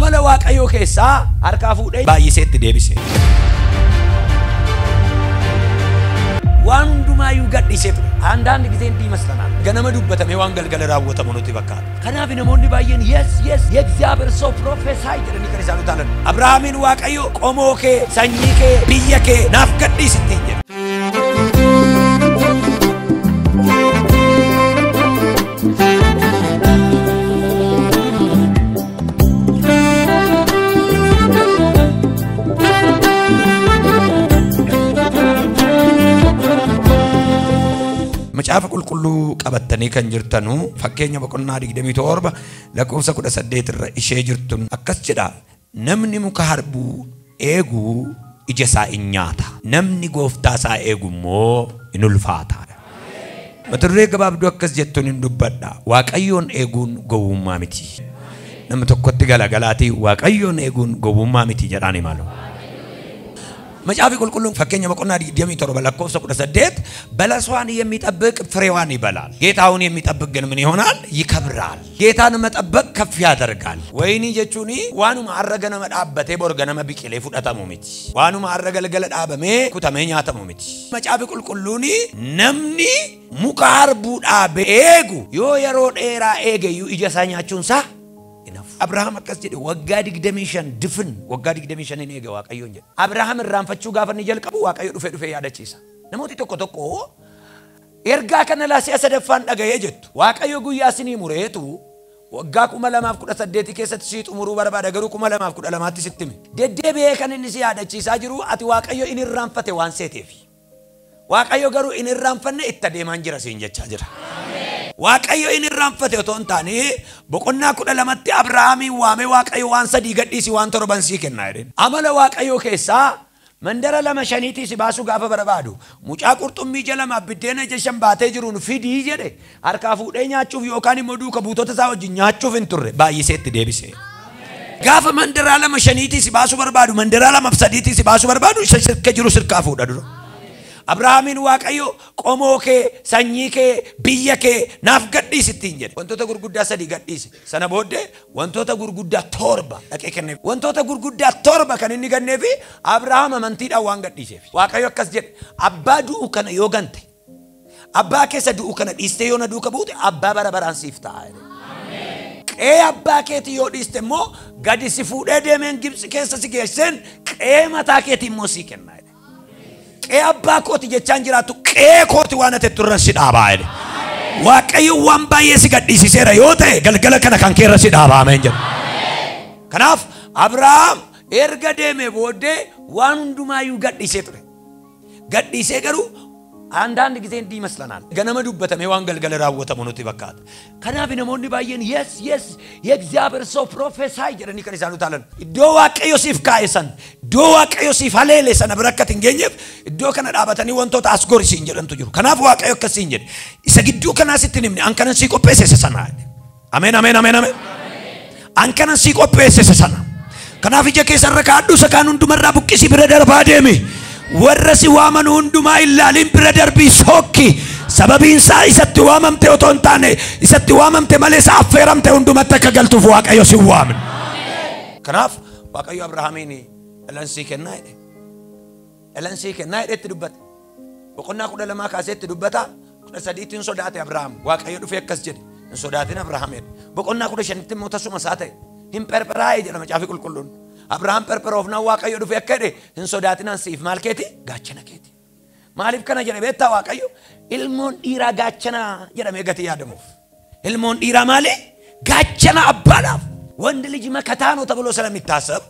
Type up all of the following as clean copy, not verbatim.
Amala Waaqayyoo keessaa harkaa fuudhee baay'iseetti deebise. Waan hundumaayyuu gadhiisee ture. አንዳንድ ጊዜ እንዲህ ይመስለናል። Ganama dubbatamee waan galgala raawwatamu nutti fakkaata. Kanaaf namoonni baay'een yes yes የእግዚአብሔር ሰው prophesy jedhanii kan isaan utaalan. Abrahaamiin Waaqayyo qomoo kee, sanyii kee, biyya kee naaf gadhiisi ittiin jedhe. Macaafa qulqulluu qabattanii kan jirtanu fakkeenya boqonnaa 27 lakkoofsa 18 irra ishee jirtun akkas jedha. Namni muka harbuu eegu ija isaa in nyaata. Namni gooftaa isaa eegu immoo in ulfaata. Mata duree gabaabduu akkas jettuun hin dubbadha. Waaqayyoon eeguun gowwummaa miti. Nama tokkotti galagalaatii Waaqayyoon eeguun gowwummaa miti jedhaan himalu. Macaafi qulqulluun fakkeenya boqonnaa 27 lakkoofsa 18 በለሷን የሚጠብቅ ፍሬዋን ይበላል፣ ጌታውን የሚጠብቅ ግን ምን ይሆናል? ይከብራል። ጌታን መጠበቅ ከፍ ያደርጋል። ወይኒ jechuun waanuma har'a ganama dhaabbatee bor ganama biqilee fudhatamu miti. Waanuma har'a galgala dhaabamee kutamee nyaatamu miti. Macaafi qulqulluun namni muka harbuu dhaabe eegu yoo yeroo dheeraa eegeyyuu ija isaa nyaachuunsaa Abrahaam akkas jedhe waggaa 25 difin waggaa 25 hin eege Waaqayyoon jedhe. Abrahaam irraanfachuu gaafa inni jalqabu Waaqayyo dhufee dhufee yaadachiisa. Namooti tokko tokko ergaa kana laa si'a sadaffaan dhaga'ee jettu. Waaqayyo guyyaa sinii mureetu waggaa 2018 keessatti sii xumuruu barbaada garuu 2012tti sitti hime. Deddeebi'ee kan inni si yaadachiisaa jiru ati Waaqayyo inni irraanfate waan seeteef. Waaqayyo garuu inni irraanfanne itti adeemaan jira siin jechaa jira. Waaqayyo inni irraanfate otoo hin taane boqonnaa 12tti Abrahaamiin waamee Waaqayyo waan sadii gadhiisi waan torban sii kennaa jedheen. Amala Waaqayyoo keessaa mandara lama shaniitii si baasuu gaafa barbaadu mucaa qurxummii ija lamaaf biddeena ija shan baatee jiruun fidii jedhe harkaa fuudhee nyaachuuf yookaan immoo duuka buutota isaa wajjin nyaachuuf hin turre baay'iseetti deebise. Gaafa mandaraa lama shaniitii si baasuu barbaadu mandaraa lamaaf sadiitii si baasuu barbaadu isa sirka jiru sirkaa fuudha dura. Abrahaamiin Waaqayyo qomoo kee, sanyii kee, biyya kee naaf gadhiisi ittiin jedhe. Wantoota gurguddaa sadii gadhiise. Sana booddee wantoota gurguddaa torba dhaqee kenneef. Wantoota gurguddaa torba kan inni kenneefi Abrahaam amantiidhaan waan gadhiiseef. Waaqayyo akkas jedhe, abbaa du'u kana yoo gante, abbaa keessa du'u kana dhiistee yoo na duuka buute abbaa bara baraan siif ta'a jedhe. Qe'ee abbaa keetii yoo dhiiste immoo gadi si fuudhee deemeen Gibxi keessa si geesseen qe'ee mataa keetii immoo sii kenna. Qe'ee abbaa kooti jechaan jiraattu qe'ee kooti waan ati turran si dhaabaa jedhe. Waaqayyo waan baay'ee si gadhiisiseera yoo ta'e galgala kana kan keerra si dhaabaa ameen jedhe. Kanaaf Abrahaam erga deemee booddee waan hundumaayyuu gadhiisee ture. Gadhiisee garuu አንዳንድ ጊዜ እንዲህ ይመስለናል። Ganama dubbatamee waan galgala raawwatamu nutti fakkaata. Kanaaf namoonni baay'een yes yes የእግዚአብሔር ሰው prophesy jedhanii kan isaan utaalan. Iddoo Waaqayyo siif kaa'e san, iddoo Waaqayyo siif haleele sana bira akka hin geenyeef iddoo kana dhaabatanii wantoota as gori siin jedhantu jiru. Kanaaf Waaqayyo akkas siin jedhe. Isa gidduu kanaa sitti hin himne an kanan sii qopheesse isa sana. Ameen ameen ameen ameen. An kanan sii qopheesse isa sana. Kanaaf ija keessa irra kaa'adhu isa kaan hundumarraa buqqisii bira darbaa deemi. Warra si waaman hundumaa ilaalin bira darbii sokki. Sababiin isaa isatti waamamte otoo hin taane isatti waamamte malee isa affeeramte hundumatti akka galtuuf Waaqayyo si waamne. Kanaaf Waaqayyo Abrahaamiin dhalan sii kennaa jedhe. Dhalan sii kennaa jedhetti dubbate. Boqonnaa 12 kaaseetti dubbata. 13tti hin sodaate Abrahaam. Waaqayyo dhufee akkas jedhe. Hin sodaatin Abrahaam jedhe. Boqonnaa 15tti immoo tasuma isaa ta'e. Hin perperaa'e jedha macaafi qulqulluun. Abrahaam perperoofnaan Waaqayyo dhufee akka jedhe hin sodaatinaan siif maal keeti? Gaachana keeti. Maaliif kana jedhe beektaa Waaqayyo? Ilmoon dhiiraa gaachana jedhamee gatii yaadamuuf. Ilmoon dhiiraa maali? Gaachana abbaadhaaf. ወንድ ልጅ መከታ ነው ተብሎ ስለሚታሰብ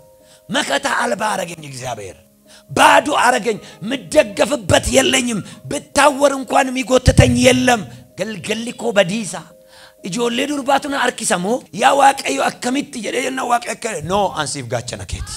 መከታ አልባ አረገኝ እግዚአብሔር። ባዶ አረገኝ። ምደገፍበት የለኝም። ብታወር እንኳን የሚጎትተኝ የለም። ገልገልli koo badiisa. Ijoollee durbaatu na harkisa moo yaa Waaqayyo akkamitti jedhee jennaan Waaqayyo akka no an siif gaachana keeti.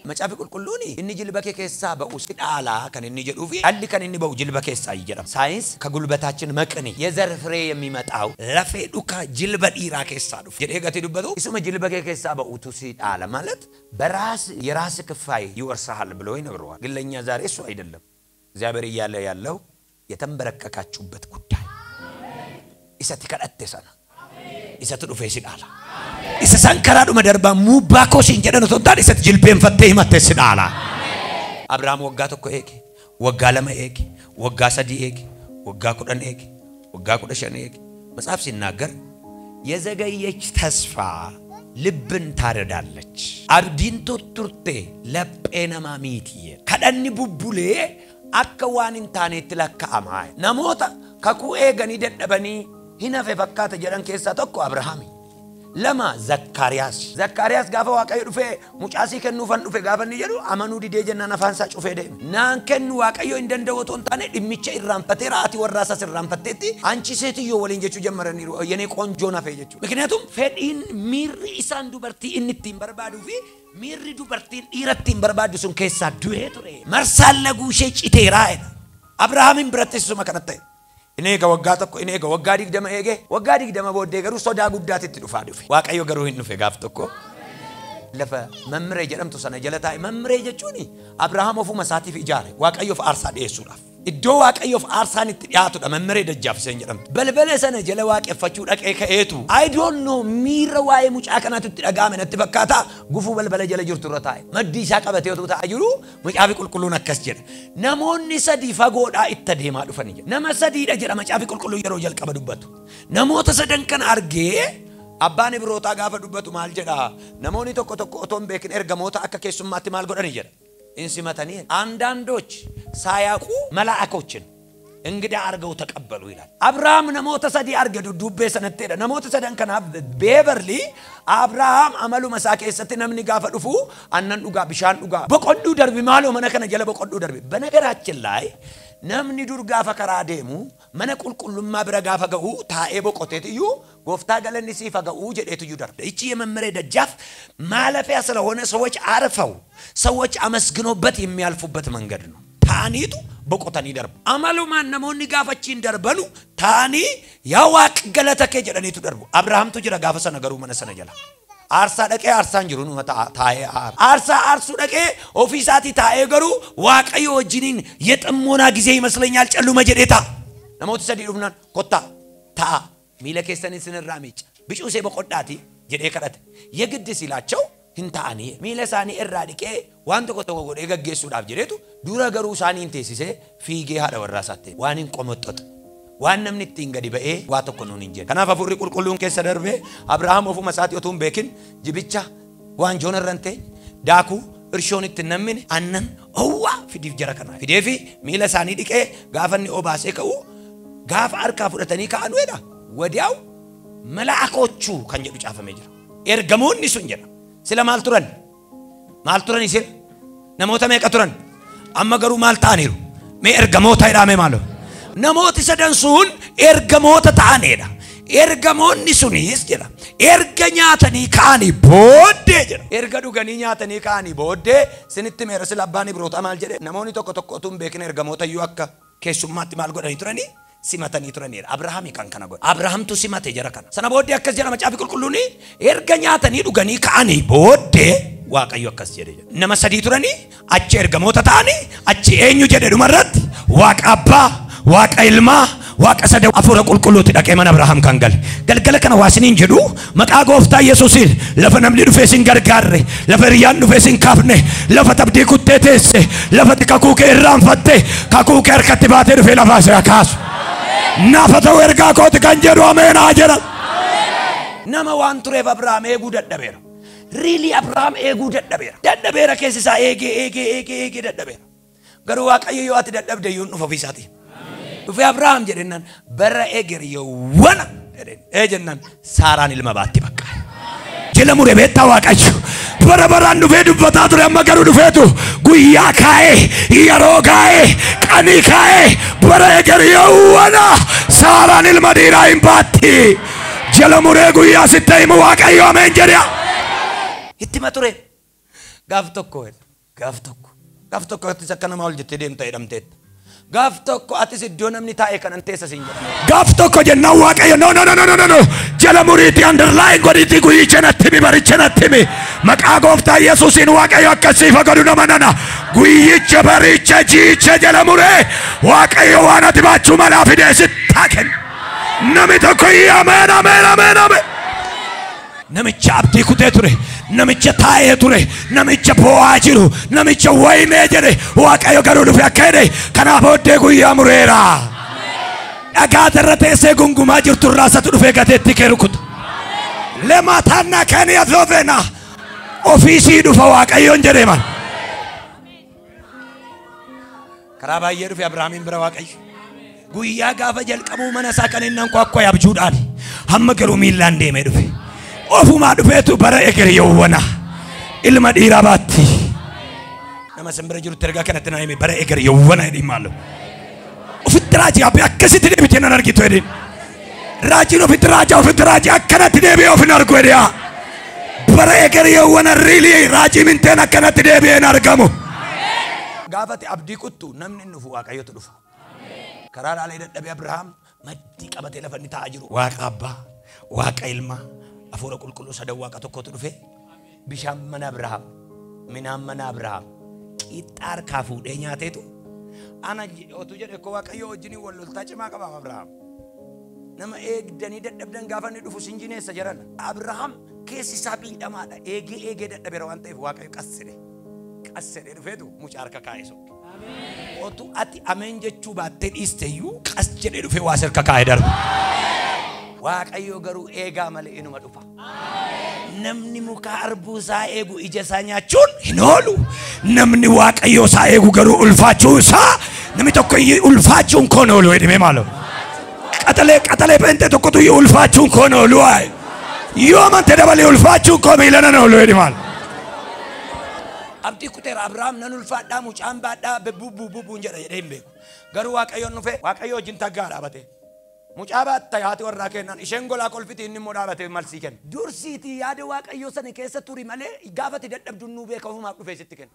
Macaafi qulqulluun inni jilba kee keessaa ba'u si dhaalaa kan inni jedhuu fi dhalli kan inni ba'u jilba keessaa jedhama. ሳይንስ ከጉልበታችን መቅኔ የዘር ፍሬ የሚመጣው lafee dhuka jilba dhiiraa keessaa dhufu jedhee gatii dubbatu isuma jilba kee keessaa ba'utu si dhaala ማለት በራስ የራስ ክፋይ ይወርሳል ብሎ ይነግረዋል። ግን ለእኛ ዛሬ እሱ አይደለም። እግዚአብሔር እያለ ያለው የተንበረከካችሁበት ጉዳይ isatti kadhatte sana isatu dhufee si dhaala. Isa san karaadhuma darbaa muubbaa koo siin jedhan otoo hin taane isatti jilbeenfattee himatte si dhaala. Abrahaam waggaa 1 eege, waggaa 2 eege, waggaa 3 eege, waggaa 10 eege, waggaa 15 eege. መጽሐፍ ሲናገር የዘገየች ተስፋ ልብን ታረዳለች። Abdiin turte laphee namaa miti. Kadhanni bubbulee akka waan hin taanetti lakkaa'ama. Namoota kakuu eeganii dadhabanii hin hafe fakkaata jedhan keessaa tokko Abrahaami. 2 Zakkaariyaas. Zakkaariyaas gaafa Waaqayyo dhufee mucaasii kennuufan dhufe gaafa inni jedhu amanuu didee jennaan afaan isaa cufee deeme. Naan kennu Waaqayyo hin danda'u otoo hin taane dhimmicha irraanfateera ati warraa isaas irraanfatteetti anchi seetiyyoo waliin jechuu ጀመረኒሩ የኔ ቆንጆ nafe jechuu. ምክንያቱም fedhiin miirri isaan dubartii inni ittiin barbaaduu fi miirri dubartiin dhiira ittiin barbaadu sun keessaa du'ee ture. Marsaan laguu ishee citeeraa jedha. Abrahaamin biratti suma kanatti ta'e. Inni eega waggaa 1, inni eega waggaa 20 eege, waggaa 20 booddee garuu sodaa guddaatitti dhufaa dhufe. Waaqayyo garuu hin dhufe gaaf tokko. Lafa Mamree jedhamtu sana jala taa'e. Mamree jechuun Abrahaam ofuma isaatiif ijaare Waaqayyoof aarsaa dhiyeessuudhaaf. Iddoo Waaqayyoof aarsaan itti dhiyaatudha Mamree dajjaaf isheen jedhamtu. Balbala sana jala waaqeffachuu dhaqee ka'eetu I don't know miira waa'ee mucaa kanaatu itti dhaga'ame natti fakkaata gufuu balbala jala jirtu irra taa'e. Maddii isaa qabatee otoo taa'aa jiru macaafi qulqulluun akkas jedha. Namoonni 3 fagoodhaa itti adeemaa dhufani jedha. Nama 3dha jedha macaafi qulqulluun yeroo jalqaba dubbatu. Namoota sadan kana argee abbaan Ibrootaa gaafa dubbatu maal jedha? Namoonni tokko tokko otoo hin beekin ergamoota akka keessummaatti maal godhani jedha. እንሲመተኒ አንዳንዶች ሳያውቁ መላእክቶችን እንግዳ አርገው ተቀበሉ ይላል። አብርሃም namoota 3 arge duddubbee sanatti jedha. Namoota sadan kanaaf beebarli Abrahaam amaluma isaa keessatti namni gaafa dhufu aannan dhugaa bishaan dhugaa boqodhuu darbi maaloo mana kana jala boqodhuu darbi. በነገራችን ላይ namni dur gaafa karaa deemu mana qulqullummaa bira gaafa ga'u taa'ee boqoteetiyyuu gooftaa galanni siif ga'uu jedheetiyyuu darbe. ይቺ የመምሬ ደጃፍ ማለፊያ ስለሆነ ሰዎች አርፈው ሰዎች አመስግኖበት የሚያልፉበት መንገድ ነው። taaniitu boqotanii darbu. Amalumaan namoonni gaafa achiin darbanu taanii yaa Waaq galata kee jedhaniitu darbu. Abrahaamtu jira gaafa sana garuu mana sana jala. Aarsaa dhaqee aarsaan jiru numa taa'ee aara. Aarsaa aarsuu dhaqee ofii isaatii taa'ee garuu Waaqayyo wajjiniin የጥሞና ጊዜ ይመስለኛል ጨሉመ jedhee taa'a. Namooti 3 dhufnaan kottaa taa'a miila keessanii isinirraa miicca bicuusee boqodhaati jedhee kadhate. የግድ ሲላቸው hin ta'anii miila isaanii irraa dhiqee waan tokko tokko godhee gaggeessuudhaaf jedheetu dura garuu isaanii hin teessisee fiigee haadha warraa isaatti waan hin qomoxxoxe waan namni ittiin gadi ba'ee waa tokko nuun hin jedhe. Kanaaf hafuurri qulqulluun keessa darbee Abrahaam ofuma isaatii otoo hin beekin jibicha waan joona irra hin teenye daakuu irshoon itti hin nammine aannan owwaa fidiif jara kanaa fidee fi miila isaanii dhiqee gaafa inni obaasee ka'u gaafa harkaa fudhatanii ka'anu jedha. ወዲያው መላእኮቹ kan jedhu caafamee jira. Ergamoonni sun jedha. Sila maal turan? Maal turan isin? Namoota meeqa turan? Amma garuu maal ta'aniiru? Mee ergamoota jedhame maaloo? Namooti sadan sun ergamoota ta'aniidha. Ergamoonni sunis jedha. Erga nyaatanii ka'anii booddee jedha. Erga dhuganii nyaatanii ka'anii booddee sinitti meera sila abbaan Ibrootaa maal jedhe? Namoonni tokko tokko otoo hin beekin ergamoota iyyuu akka keessummaatti maal godhanii turanii? Simatanii turaniidha. Abrahaami kan kana godhe. Abrahaamtu simate jara kana. Sana booddee akkas jedha macaafi qulqulluun erga nyaatanii dhuganii ka'anii booddee Waaqayyo akkas jedhe jedha. Nama 3 turanii achi ergamoota ta'anii achi eenyu jedhe dhumarratti Waaqa Abbaa, Waaqa Ilmaa, Waaqa sada hafuura qulqulluutti dhaqee mana Abrahaam kan gale. Galgala kana waa isiniin jedhu maqaa gooftaa Yesuusiin lafa namni dhufee sin gargaarre, lafa hiriyyaan dhufee sin kaafne, lafa tabdii kuttee teesse, lafa kakuu kee irraanfatte, kakuu kee harkatti baatee dhufee lafaa si kaasu. Naafa ta'u ergaa kooti kan jedhu ameen haa jedhan. Nama waan tureef Abrahaam eeguu dadhabeera. Riilii Abrahaam eeguu dadhabeera. Dadhabeera keessi isaa eegee eegee eegee eegee dadhabeera. Garuu Waaqayyo yoo ati dadhabde iyyuu hin dhufa ofii isaatii. Dhufee Abrahaam jedhennaan bara eger yawwana jedheen. Ee jennaan Saaraan ilma baatti bakka. Jala mure beektaa Waaqayyo. Bara baraan dhufee dubbataa ture amma garuu dhufeetu guyyaa kaa'ee yeroo kaa'ee qanii kaa'ee bara eger yawwana Saaraan ilma dhiiraa hin baatti. Jala muree guyyaa sitti himu Waaqayyo ameen jedha. Itti hima ture. Gaaf tokko gaaf tokko gaaf tokko atis akka namaa ol jettee deemta jedhamteetta. Gaaf tokko atis iddoo namni taa'e kanan teessa siin jedhame. Gaaf tokko jennaan Waaqayyo no no no no no no jala muriitti underline godhiitti guyyicha natti himi baricha natti himi maqaa gooftaa Yesuusiin Waaqayyo akkasiif godhu nama nana guyyicha baricha jiicha jala muree Waaqayyo waan ati baachuu malaa fidee sitti haa kennu. Namni tokko ameen ameen ameen ameen. Namicha abdii kutee ture, namicha taa'ee ture, namicha boo'aa jiru, namicha waynee jedhe, Waaqayyo garuu dhufe akka jedhe, kanaa booddee guyyaa mureera. Dhagaa irra teessee gungumaa jirtu irraa isatu dhufee gateetti kee rukuta. Lemaataannaa kaniya zoofena ofiisii dhufa Waaqayyoon jedhee mal. Karaa baay'ee dhufe Abrahaamiin bira Waaqayyo. Guyyaa gaafa jalqabuu mana isaa kan inni ankwaakwaa abjuudhaan hamma garuu miillaan deemee dhufe. Ofumaa dhufeetu bara eger yawwana ilma dhiiraa baatti. Nama simbira jirutti ergaa kanatti naa hime bara eger yawwana jedhiin maaloo. Ofitti raajii abbee akkasitti deebitee nan argitu jedhiin. Raajiin ofitti raajaa ofitti raajii akkanatti deebi'ee of hin argu jedhee. Bara eger yawwana riilii raajii minteen akkanatti deebi'ee hin argamu. Gaafate abdii kuttu namni hin dhufu Waaqayyotu dhufa. Karaa laalee dadhabee Abrahaam maddii qabatee lafa inni taa'aa jiru. Waaqa abbaa, Waaqa ilmaa, hafuura qulqulluu sadan Waaqa tokkotu dhufe. Bishaan mana Abrahaam, midhaan mana Abrahaam, qixxaa harkaa fuudhee nyaateetu. Ana otuu jedhe koo Waaqayyo wajjiniin wal loltaa cimaa qaba Abrahaam. Nama eegdanii dadhabdan gaafa inni dhufu sinjineessa jedhan. Abrahaam keessi isaa miidhamaadha. Eegee eegee dadhabeera waan ta'eef Waaqayyo qassedhe. Qassedhe dhufeetu mucaa harka kaa'e sokke. Otuu ati ameen jechuu baattee dhiiste iyyuu qas jedhee dhufee waa sirka kaa'ee darba. Waaqayyo garuu eegaa malee inuma dhufa. Namni muka harbuu isaa eegu ija isaa nyaachuun hin oolu. Namni Waaqayyo isaa eegu garuu ulfaachuu isaa namni tokko iyyuu ulfaachuun koon oolu jedhame maaloo. Qaxalee qaxalee pentee tokkotu iyyuu ulfaachuun koon oolu waa'ee. Yoo amante dabalee ulfaachuun koo miila nan oolu jedhi maal. Abdii kuteera Abrahaam nan ulfaadhaa mucaan baadhaa bubbuun jedha jedhee hin beeku. Garuu Waaqayyoon dhufe Waaqayyo wajjin taggaa dhaabate. Mucaa baatta haati warraa kennan isheen golaa kolfiti inni immoo dhaabatee malsii kenna. Dursiitii yaada Waaqayyoo sana keessa turi malee gaafati dadhabdu nuu beeka ofumaaf dhufee sitti kenna.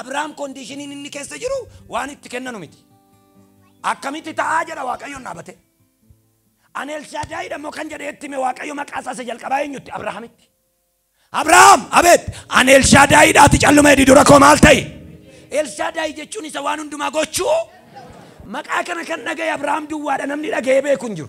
Abrahaam kondiishiniin inni keessa jiru waan itti kennanu miti. Akkamitti ta'aa jedha Waaqayyoon dhaabate. Ani Elshaadaayidha immoo kan jedhee itti hime Waaqayyo maqaa isaa isa jalqabaa eenyutti? Abrahaamitti. Abrahaam abeet ani Elshaadaayidhaati calluma jedhi dura koo maal ta'e? Elshaadaay jechuun isa waan hundumaa gochuu. Maqaa kana kan dhagaye Abrahaam duwwaadha namni dhaga'ee beeku hin jiru.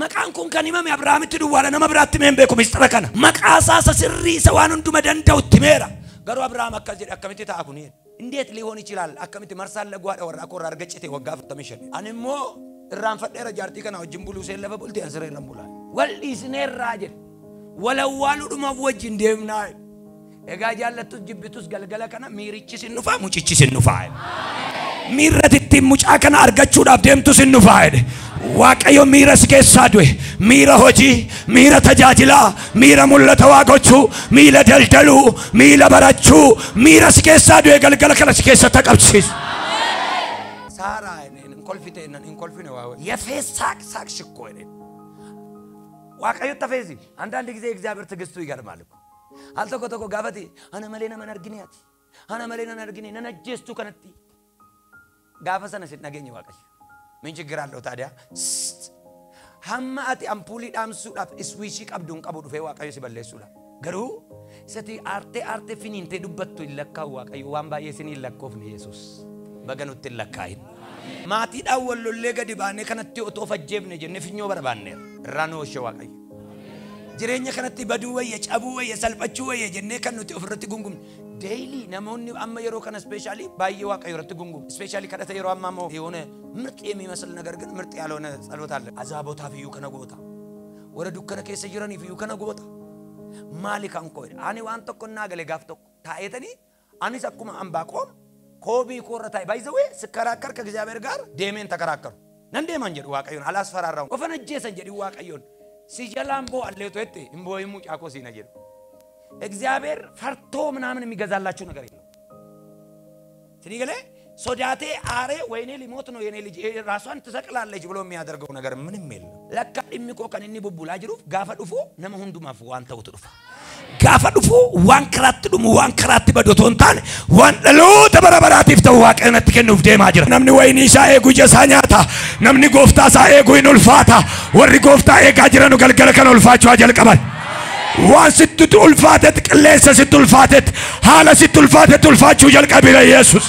Maqaan kun kan himame Abrahaamitti duwwaadha nama biraatti himee hin beeku mistira kana. Maqaa isaa isa sirrii isa waan hunduma danda'u itti himeera. Garuu Abrahaam akkas jedhe akkamitti ta'a kun? እንዴት ሊሆን ይችላል? akkamitti marsaan laguwaadha warra koo irraa argachite waggaa 45. Ani immoo irraanfadheera jaartii kana wajjin buluu seen lafa bulti an siree irra bulaa. Wal dhiisneerraa jedhe. Walawwaaluudhumaaf wajjin deemnaa. Egaa jaallattus jibbitus galgala kana miirichis hin dhufaa mucichis hin dhufaa. Miirra ittiin mucaa kana argachuudhaaf deemtus hin dhufaa jedhe. Waaqayyo miira si keessaa du'e, miira hojii, miira tajaajilaa, miira mul'ata waa gochuu, miira daldaluu, miira barachuu, miira si keessaa du'e galgala kana si keessatti qabsiisu. Saaraa hin kolfite hin kolfine waa የፌዝ ሳቅ ሳቅ ሽኮ jedhe. Waaqayyo tafeezi አንዳንድ ጊዜ እግዚአብሔር ትዕግስቱ ይገርማል እኮ. Al tokko tokko gaafati ana malee nama hin argine ati ana malee nan argine nan ajjeestu kanatti gaafa sana sin dhageenye Waaqayyo. ምን ችግር አለው ታዲያ? Hamma ati ampuulii dhaamsuudhaaf iswiishii qabdu hin qabu dhufee Waaqayyo si balleessuudha. Garuu isati aartee aartee finiintee dubbattu hin lakkaa'u Waaqayyo waan baay'ee isin hin lakkoofne Yesuus. Baga nutti hin lakkaa'in. Maatiidhaan wal lollee gadi baanee kanatti otoo fajjeefne jennee finyoo barbaanneerra. Irraa nu oolche Waaqayyo. Jireenya kanatti baduu wayya, cabuu wayya, salphachuu wayya jennee kan nuti ofirratti gungumne. Deeyilii namoonni amma yeroo kana ispeeshaalii baay'ee Waaqayyo irratti gungumu. Ispeeshaalii kadhata yeroo ammaa immoo የሆነ ምርጥ የሚመስል ነገር ግን ምርጥ ያልሆነ ጸሎት አለ። አዛቦታፍ iyyuu kana goota. Warra dukkana keessa jiraniif iyyuu kana goota. Maali kan koo ani waan tokko naa galee gaaf tokko taa'eetanii anis akkuma Anbaaqoom koobii koorra taa'e ባይዘዌ ስከራከር ከእግዚአብሔር ጋር deemeen ተከራከሩ nan deeman jedhu Waaqayyoon alaasfaraarraa ofan ajjeesan jedhi Waaqayyoon si jalaan boo'alleetu jette hin boo'in mucaa koo siina jedhu. እግዚአብሔር ፈርቶ ምናምን የሚገዛላችሁ ነገር የለም። ሲኒገሌ ሶዳቴ አሬ ወይኔ ሊሞት ነው የኔ ልጅ ራሷን ትሰቅላለች ብሎ የሚያደርገው ነገር ምንም የለም። ለካ dhimmi koo kan inni bubbulaa jiruuf gaafa dhufu nama hundumaaf waan ta'utu dhufa. Gaafa dhufu waan karaatti dhumu waan karaatti badu otoo hin taane waan dhaloota bara baraatiif ta'u Waaqayyo natti kennuuf deemaa jira. Namni wayinii isaa eegu ija isaa nyaata. Namni gooftaa isaa eegu hin ulfaata. Warri gooftaa eegaa jiranu galgala kana ulfaachuu haa jalqaban. Waan sitti ulfaatetti qilleensa sitti ulfaatetti haala sitti ulfaatetti ulfaachuu jalqabira Yesuus.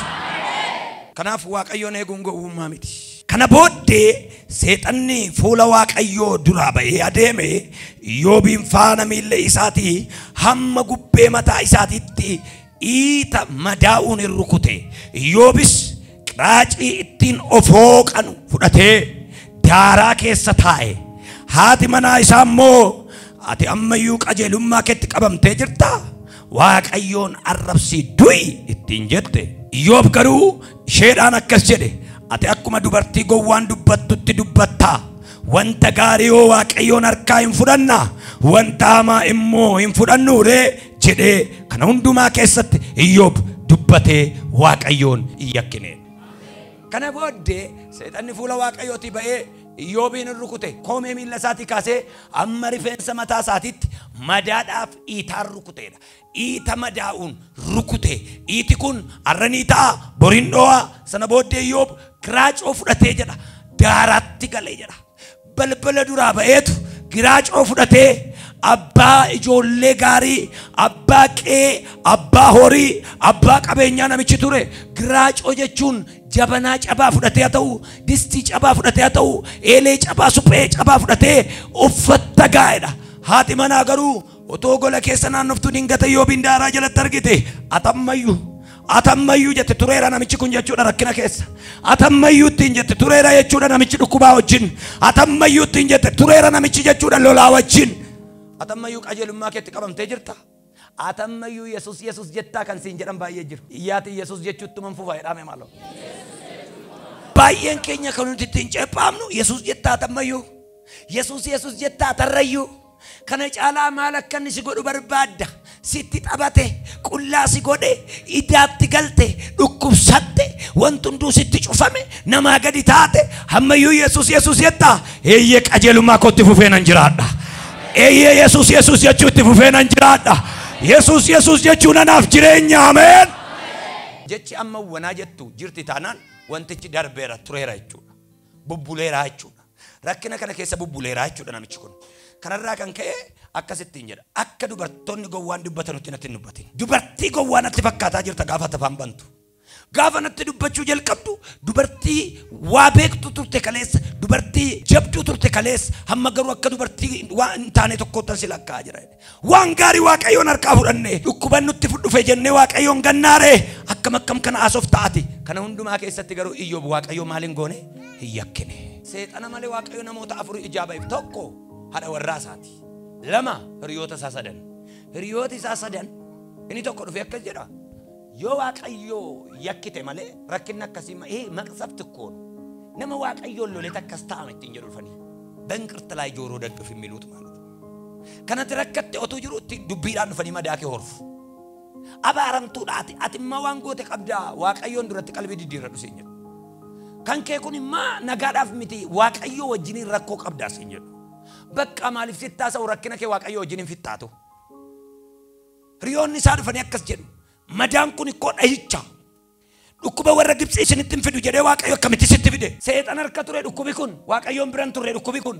Kanaaf Waaqayyoon eeguun gowwummaa miti. Kana booddee seexanni fuula Waaqayyoo duraa ba'ee adeeme. Iyyoobiin faana miilla isaatii hamma gubbee mataa isaatiitti iita madaa'uun hin rukute. Iyyoobis qiraacii ittiin of hooqanu fudhatee daaraa keessa taa'e. Haati manaa isaa immoo ati ammayyuu qajeelummaa keetti qabamtee jirtaa? Waaqayyoon arrabsii du'i ittiin jette. Iyyoob garuu isheedhaan akkas jedhe, ati akkuma dubartii gowwaan dubbattutti dubbattaa. Wanta gaarii yoo Waaqayyoon harkaa hin fudhannaa, wanta hamaa immoo hin fudhannuuree jedhee kana hundumaa keessatti Iyyoob dubbatee Waaqayyoon hin yakkine. Kana booddee seexanni fuula Waaqayyootii ba'ee Iyyoobiin hin rukute. Koomee miilla isaatii kaasee amma rifeensa mataa isaatiitti madaadhaaf iitaan rukuteedha. Iita madaa'uun rukute. Iiti kun har'a ni ta'a, boriin dho'a. Sana booddee Iyyoob giraacoo fudhatee jedha. Daaraatti galee jedha. Balbala duraa ba'eetu giraacoo fudhatee abbaa ijoollee gaarii, abbaa qe'ee, abbaa horii, abbaa qabeenyaa namichi ture. Giraacoo jechuun jabanaa cabaa fudhatee haa ta'u, distii cabaa fudhatee haa ta'u, eelee cabaa, suphee cabaa fudhatee uffatta gaa'edha. Haati manaa garuu otoo gola keessa naannoftuu dingata Iyyoobiin daaraa jalatti argite, atammayyuu jette tureera namichi kun jechuudha rakkina keessa. Atammayyuu ittiin jette tureera jechuudha namichi dhukkubaa wajjin. Atammayyuu ittiin jette tureera namichi jechuudha lolaa wajjin. Atammayyuu qajeelummaa keetti qabamtee jirta. Atammayyuu Yesuus Yesuus jettaa kan siin jedhan baay'ee jiru. Iyyaati Yesuus jechuutti man fufa jedhame maaloo. Baay'een keenya kan nuti ittiin ceephaamnu Yesuus jettaa atammayyuu. Yesuus Yesuus jettaa tarrayyuu. Kana caalaa maal akka inni si godhu barbaadda? Sitti taphate, qullaa si godhe, idaatti galte, dhukkubsatte, wanti hunduu sitti cufame, namaa gadi taate, ammayyuu Yesuus Yesuus jettaa? Eeyyee qajeelummaa kootti fufee nan jiraadha. Eeyyee Yesuus Yesuus jechuu itti fufee nan jiraadha. Yesuus Yesuus jechuun anaaf jireenya. Ameen. Jechi amma wanaa jettu jirti taanaan wantichi darbeera tureera jechuudha. Bubbuleera jechuudha. Rakkina kana keessa bubbuleera jechuudha namichi kun. Kanarraa kan ka'e akkasittiin jedha. Akka dubartoonni gowwaan dubbatanutti natti hin dubbatin. Dubartii gowwaa natti fakkaataa jirta gaafa tafaan bantu. Gaafa natti dubbachuu jalqabdu dubartii waa beektu turte kaleessa, dubartii jabduu turte kaleessa, hamma garuu akka dubartii waa hin taane tokkotti si lakkaa'aa jira. Waan gaarii Waaqayyoon harkaa fudhanne dhukkuban nutti dhufe jennee Waaqayyoon gannaaree akkam akkam kana asoof ta'ati. Kana hundumaa keessatti garuu Iyyoob Waaqayyoo maal hin goone? Hin yakkine. Seexana malee Waaqayyo namoota afur ijaa ba'eef tokko haadha warraa isaati. Lama hiriyoota isaa sadan. Hiriyoota isaa sadan inni tokko dhufee akkas jedha. Yoo Waaqayyoo yakkite malee rakkinni akkasii maqsabti koonu. Nama Waaqayyoon lolee akkas ta'ame ittiin jedhu dhufanii. በእንቅርት ላይ ጆሮ ደግፍ የሚሉት ማለት ነው። Kanatti rakkatte otuu jirutti dubbiidhaan dhufanii madaa kee horfu. Abaaramtuudhaati ati immoo waan goote qabdaa Waaqayyoon duratti qalbii diddiirradhu siin jedhu. Kan kee kun immoo nagaadhaaf miti Waaqayyoo wajjiniin rakkoo qabdaa siin jedhu. Bakka maaliif sitti haasa'u rakkina kee Waaqayyoo wajjiniin fixxaatu. Hiriyoonni isaa dhufanii akkas jedhu. Madaan kun ikkoo dhahicha. Dhukkuba warra Gibxii isinitti hin fidu jedhee Waaqayyo akkamitti sitti fide? Seexan harka ture dhukkubi kun. Waaqayyoon biran turre dhukkubi kun.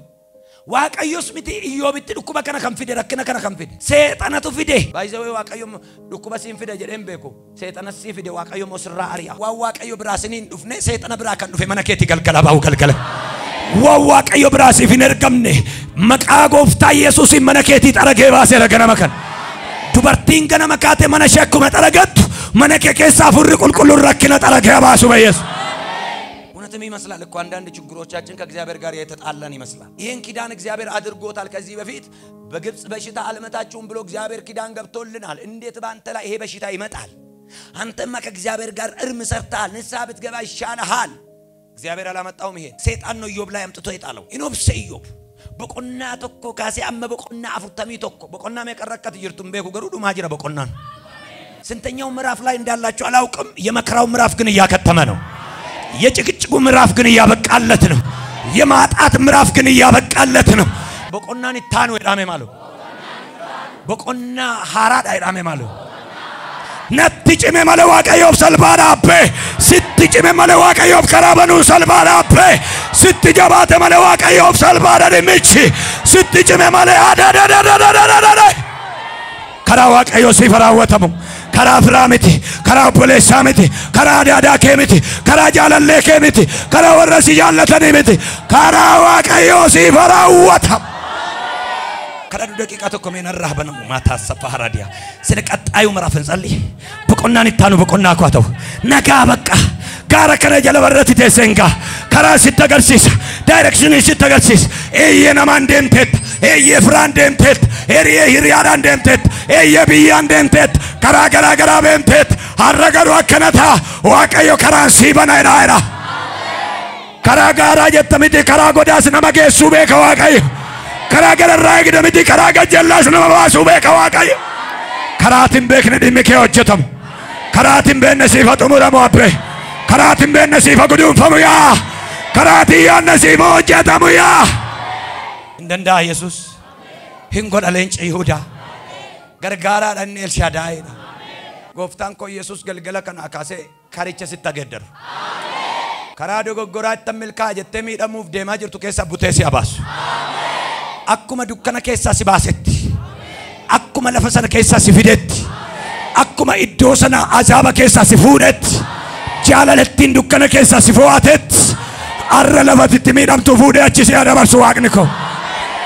Waaqayyos miti Iyyoobitti dhukkuba kana kan fide, rakkina kana kan fide. Seexanatu fide. Baay'isawee Waaqayyo dhukkuba siin fide jedhee hin beeku. Seexanas sii fide Waaqayyo immoo sirraa ari'a. Waan Waaqayyo biraa siniin dhufne seexana biraa kan dhufe mana keetti galgala bahu galgala. Waan Waaqayyo biraa siif hin ergamne maqaa gooftaa Yesuusiin mana keetii xaragee baaseera ganama kana. Dubartiin ganama kaatee mana ishee akkuma xaragattu mana kee keessaa hafuurri qulqulluun rakkina xaragee baasu በኢየሱስ። እውነትም ይመስላል እኮ አንዳንድ ችግሮቻችን ከእግዚአብሔር ጋር የተጣላን ይመስላል። ይህን ኪዳን እግዚአብሔር አድርጎታል። ከዚህ በፊት በግብፅ በሽታ አልመታችሁም ብሎ እግዚአብሔር ኪዳን ገብቶልናል። እንዴት በአንተ ላይ ይሄ በሽታ ይመጣል? አንተማ ከእግዚአብሔር ጋር እርም ሰርተሃል፣ ንስሐ ብትገባ ይሻልሃል። እግዚአብሔር አላመጣውም። ይሄ ሰይጣን ነው ኢዮብ ላይ አምጥቶ የጣለው። ኢኖብሴ ኢዮብ boqonnaa tokko kaasee amma boqonnaa 41 boqonnaa meeqa rakkate jirtu hin beeku garuu dhumaa jira boqonnaan. ስንተኛው ምዕራፍ ላይ እንዳላችሁ አላውቅም። የመከራው ምዕራፍ ግን እያከተመ ነው። የጭቅጭቁ ምዕራፍ ግን እያበቃለት ነው። የማጣት ምዕራፍ ግን እያበቃለት ነው። boqonnaan ittaanu jedhame maalo. Boqonnaa haaraadha jedhame maalo. Natti cime malee Waaqayyoof salphaadha abbee. Sitti cime malee Waaqayyoof karaa banuu salphaadha abbee. Sitti jabaate malee Waaqayyoof salphaadha dhimmichi. Sitti cime malee adadadadadadada. Karaa Waaqayyoo siif raawwatamu. Karaa firaa miti, karaa obboleessaa miti, karaa adaadaa kee miti, karaa jaalallee kee miti, karaa warra si jaallatanii miti. Karaa Waaqayyoo siif raawwatamu. Kadhadhu daqiiqaa tokko mee narraa banamu maataa saffaa haraadiyaa. Sila qaxxaayu maraaf hin tsalli. Boqonnaan itti aanu boqonnaa koo haa ta'u. Nagaa bakka gaara kana jala barratti teesseen gaa karaa sitti agarsiisa, daayirekshinii sitti agarsiisa. Eeyyee namaan deemteetta, eeyyee firaan deemteetta, eeyyee hiriyaadhaan deemteetta, eeyyee biyyaan deemteetta, karaa garaa garaa deemteetta. Har'a garuu akkana ta'a. Waaqayyo karaan sii bana jedhaa jira. Karaa gaaraa jetta miti, karaa godaas nama geessuu beeka Waaqayyo. Karaa gararraa eegda miti, karaa gajjallaas nama baasuu beeka Waaqayyo. Karaatiin beekne dhimmi kee hojjetamu. Karaatiin beekne siifa xumuramu abbee. Karaatiin beekne siifa guduunfamu yaa. Karaatiin yaadne siifa hojjetamu yaa. Hin danda'a Yesuus. Hin godha leenca Yihudaa. Gargaaraadhaan inni Elshaadaayidha. Gooftaan koo Yesuus galgala kana kaasee karicha sitti ageeddaru. Karaa dogoggoraa itti milkaa'a jettee miidhamuuf deemaa jirtu keessaa butee si abaasu. Akkuma dukkana keessaa si baasetti. Akkuma lafa sana keessaa si fidetti. Akkuma iddoo sana azaaba keessaa si fuudhetti. Jaalalattiin dukkana keessaa si fo'atetti. Arra lafatitti miidhamtu fuudhee achi si dabarsu Waaqni koo.